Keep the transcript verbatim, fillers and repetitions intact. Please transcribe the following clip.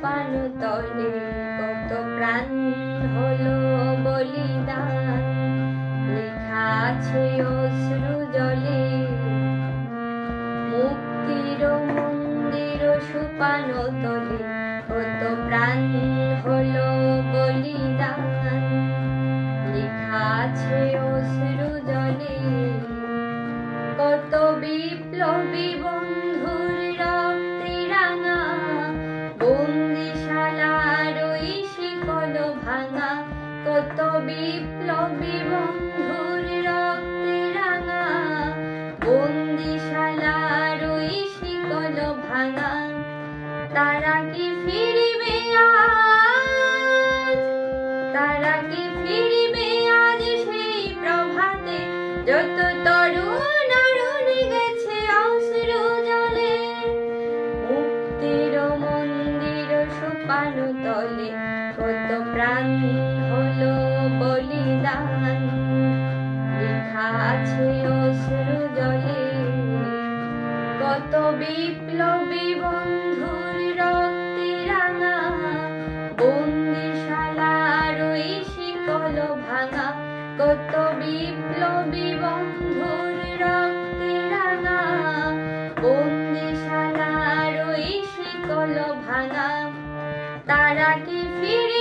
পানতলে কত প্রাণ হলো বলিদান, লেখা আছে অশ্রু জলে। মুক্তির মন্দির সুপানতলে কত প্রাণ হলো বলিদান, লেখা আছে অশ্রু জলে। কত বিপ্লবী বন্ধুর রক্তে রাঙা বন্দিশালার ওই শিকল ভাঙা, কত বিপ্লবী বন্ধুর রক্তে রাঙা বন্দিশালার ওই শিকল ভাঙা। তারা কি ফিরবে আজ? তারা কি ফিরবে আজ সেই প্রভাতে? যত তরুণ অরুণী গেছে অশ্রু জলে। মুক্তির মন্দির সুপানতলে কত প্রাণ হলো বলিদান, লেখা আছে অশ্রু জলে। কত বিপ্লবী বন্ধুর রক্তে রাঙা বন্দিশালার ওই শিকল ভাঙা, কত বিপ্লবী বন্ধুর রক্তে রাঙা বন্দিশালার ওই শিকল ভাঙা। তারা কি ফিরে